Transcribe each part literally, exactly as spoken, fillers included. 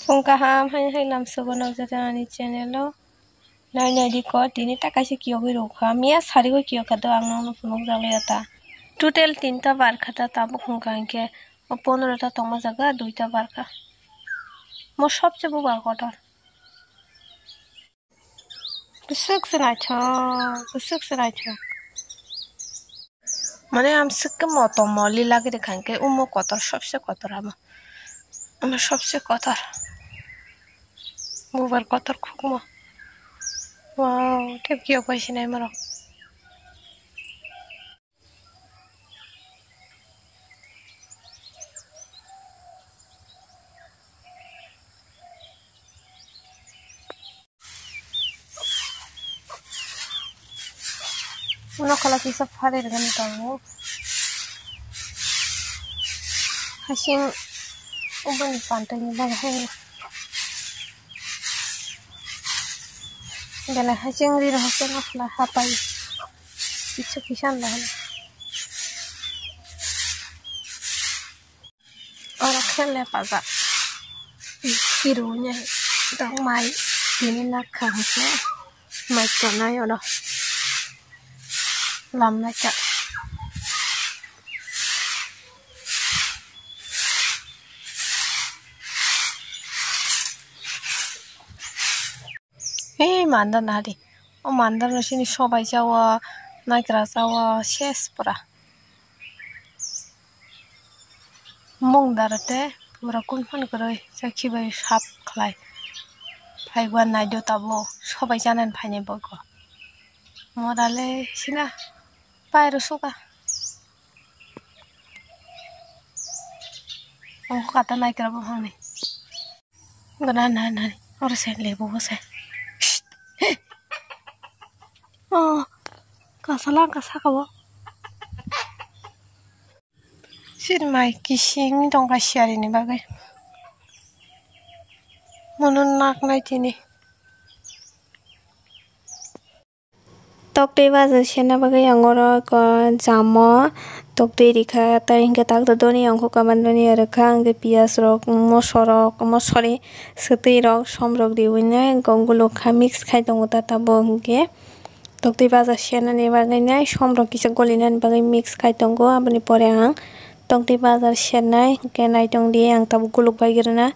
Phung kaham hai hai lamsogo nokjagwi ani channel o. Nai nai di ko, tini ta kaisa kiyogwi rwkha. Miya sarigo kiyokha do, ang nokno phunukjakliya ta. Total tinta barkha ta, tabuk hwnkha hinkhe o pondro ta tongma jaga, duita barkha. Mo sobse bubar kotor. Bwswk se naithok, bwswk se naithok. Mane amswk khe motom moli lagirikha hinkhe omo kotor, sobse kotor amo. Omo sobse kotor. Bubar kotor khukmo. Wow, tei kiyok bai sinai morok. Uno kala kisa phari rwgani tongo. Hasing ubani pantani bagwi hai. Belai hasing riro hasing no kala hapai. Kisu kisa no. Oro khe lepajak. Kiruni tong mai tini nakha hwnkhe mai tonai oro lamnaikha. Hei mandar nari. O mandar no sini sobai chawa, naikra chawa, ses pura. Mung dara te pura kun phan kwrwi chakhi bai sap khlai. Phaiba naido tabo sobai chanani phainai boiko. Morale sina pairo suka. Ongkho kata naikra bo hwnwi. Gana na na oro se lebu bo se. Oh, kasala ang kasa kabo. Sir mai kising tongka siari ni bagwi. Mono nak nai tini. Toktwi bajar sena bagwi ang oro ko jamo toktwi rikha, tei hinkhe takto doniya ongkho kaban doniya rwkha, hinkhe piyaj rok, moso rok, mo sorry, swtwi rok, som rok riwi nai gonggulo kha mix khai tongo ta tabuk hinkhe. Toktwi bajar senani bagwi nai som rok kisa golinani bagwi mix khai tongo, aboni pore ang toktwi bajar senai hinkhe naitong di ang tabuk guluk bai rwna.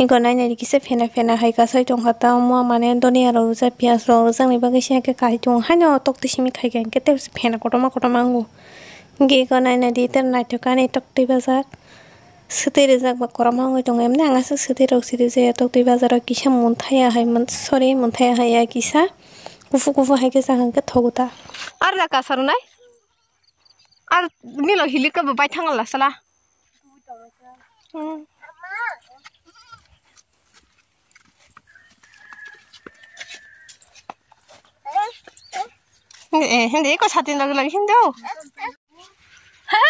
Eko nai nai kisa phena phena hai kasai tongkha ta omo mane doniya rok rijak piyaj rok rijakni bagwi se khe kai tongo haino tokti simi khai khe tei phena kotorma kotorma wngo. Hinkhe eko nai nai di tei naithok ani tokti bajar swtwi rijak ba kwbangma wngwi tongo emni ang aswk swtwi rok siri jaya tokti bajar o kisa munthaya hai sorry munthaya hai ya kisa kuphur kuphur hai khe chakha khe thogo ta. Ar da kasa rwnai ar milo hilik khe bo bai thang la sala. Hmm. Eh, hindi ko satin lagi lagi hindi. Ha?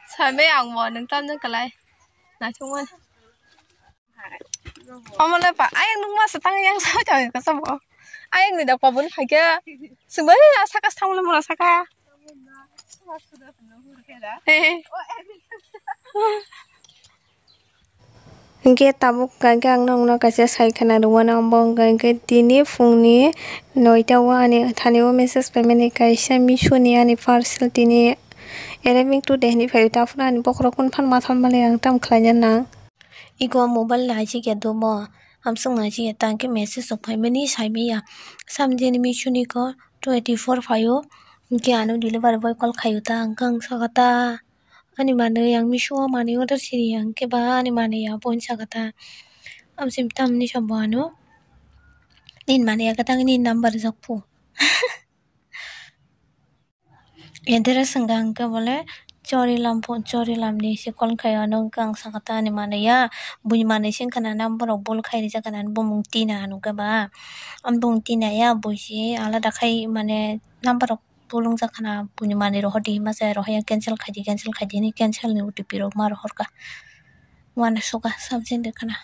Sabe ang mo nang tam nang kalai. Na chungwan. Omo le pa, ayang nung ma sa tang yang sa chang ka sa bo. Ayang ni da pa bun phai khe. Sung ba ya sa ka sa tang le mo sa ka. He he. Hinkhe tabuk hinkhe ang nokno kaisa sai khna rwmano, abo hinkhe tini phungni noita o ani thani o message paimani kaisa Meesho ni ani parcel tini arriving today hinwi phaio, ta phuru ani bokhorok kunu phan ma thalmani ang tamo khlaina nang. Ego mobile nai si khe dumo, amswk nai si khe tang khe message rok phaimani saimanya, samjani Meesho ni kho twenty four phaio, hinkhe ano delivery boy call khaio ta, hinkhe ang sakha ta. Ani manwi ang Meesho o manwi order siri ya, hinkhe ba ani manwi ya bo hinwi sakha ta. Amsini tamni sabo ano nini manwi ya khe tang nini number rijak phu. Address wngkha hinkhe bole Chorilam phu, Chorilam ni se call khai ano hinkhe ang sakha ta ani manwi ya, buini manwi se wngkha na number rok bul khai rijak kha na bumung Tina hinwi khe ba. Ani bumung Tina ya bui se alada khai mane number rok. Bolong jakha na buini manwi rohor di hima se rohor ya cancel khai di, cancel khai di hinwi cancel ni O T P rok ma rohor kha. Uanasuka subject de khana.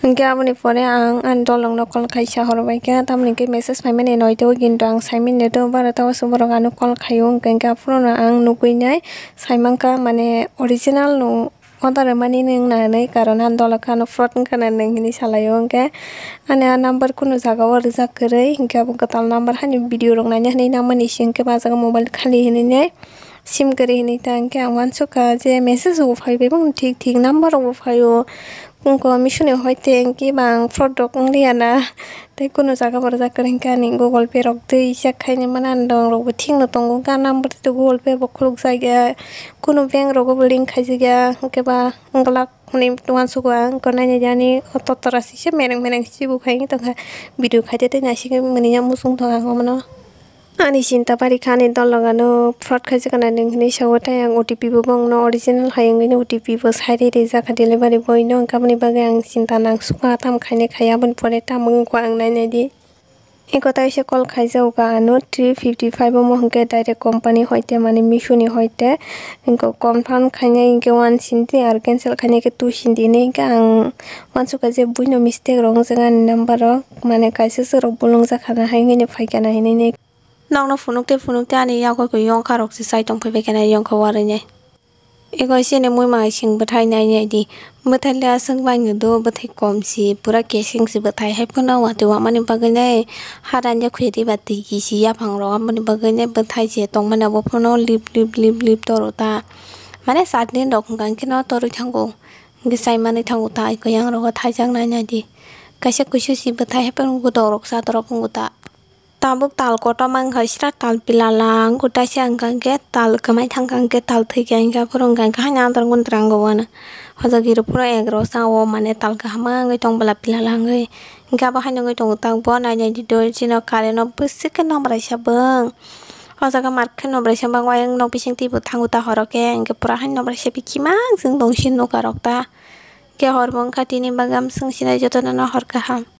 Hinkhe aboni pore ang ani dolong no call khaisa hor bai kha, tamoni hinkhe message phaimani noito o ginto ang saimani to baro ta o borok ano call khaio, hinkhe aphuru no ang nugui nai saimankha mane original no. Order rwmani nwng nangnai, karon ani dolo khe ano fraud wngkha na nwng hinwi salaio. Hwnkhe ani a number kunu jaga o rwjak kwrwi, hwnkhe abo kwtal number hani video rok naina hinwi nangmani se hwnkhe ba jaga mobile khali hinwi nai sim kwrwi hinwi ta hwnkhe ang uansukha je message rok bo phaibai mano, thik thik number rok bo phaio. Wngkha Meesho ni hoite hwnkhe ba ang fraud rok wngliya na. Tei kunu jaga bo rwjak kwrwi hwnkhe ani Google Pay rok tei check khaina mano, ani rang rok bo thik no tongo, hwnkhe ani number tei Google Pay bo khuluk jak ya, kunu bank rogo bo link khaijak ya, hwnkhe ba glak hwnwi uansugo ang, hwnkhe naina di ani o totora sise mereng mereng se bo khai wngwi tongkha, video khaite tei naisingwi mwnwi ya muchung tong ang omono. Ani chinta barikha ani dol rok ano fraud khaijak na nwng hinwi sao, tei ang O T P bo bongno original hai wngwi no O T P bo sai rijak kha delivery boy no, hwnkhe aboni bagwi ang chinta nangsukha tamo khainai khai aboni pore tamo wngkha ang nainai di. Eko taisa call khaijago ka ano three fifty five omo hwnkhe direct company hoite mane Meesho ni hoite wngkha confirm khainai hwnkhe uansindi aro cancel khainai khe twisindi hinwi hwnkhe ang uansukha je buino mistake rok wngjago ani number o mane kaisa se rok bolongjak khana hai hwnwi phaikha na hinwi. Nokno phunuk tei phunuk tei ani yago khe yongkha rok se chai tong phai bai khe na yongkha warwi nai. Ego chini mui mangai sing bwthai nai nai di. Bwthai le aswk bai nw do, bwthai kom si, pura keseng si bwthai. Hai phano watwi wamani bagwi nai ha ranja khuya twi ba twi kisi yaphang rok, aboni bagwi nai bwthai se tong mani abo phano lip lip lip lip toro ta. Mane satni rok hwnkha hwnkhe no torwi thango. Hwnkhe chai manwi thango ta, eko yang rogo thaijak nai nai di. Kaisa kuisu si bwthai hai phano godok rok chatorok wngo ta. Tabuk tal kotorma wngkha sra tal pilala wngkha taisa hwnkha hwnkhe tal kwmai thangkha hwnkhe tal thwikha hwnkhe aphuru hwnkha hwnkhe haino andar gundra wngwi uanw. Hojagwi rw phuru egrok sa o mane tal kaham wngwi tong bwla pilala wngwi. Hwnkhe abo haino wngwi tongo ta bo nai nai di do chini current o bwswk khe nobraisa bwng. O jaga mar khe nobraisa bwng ayang nok bising twibo thango ta horo khe hwnkhe pura haino nobraisa bikhima chwng tong sini nokha rok ta. Hwnkhe hor bo wngkha tini bagwi amswk sinai jotono no hor kaham.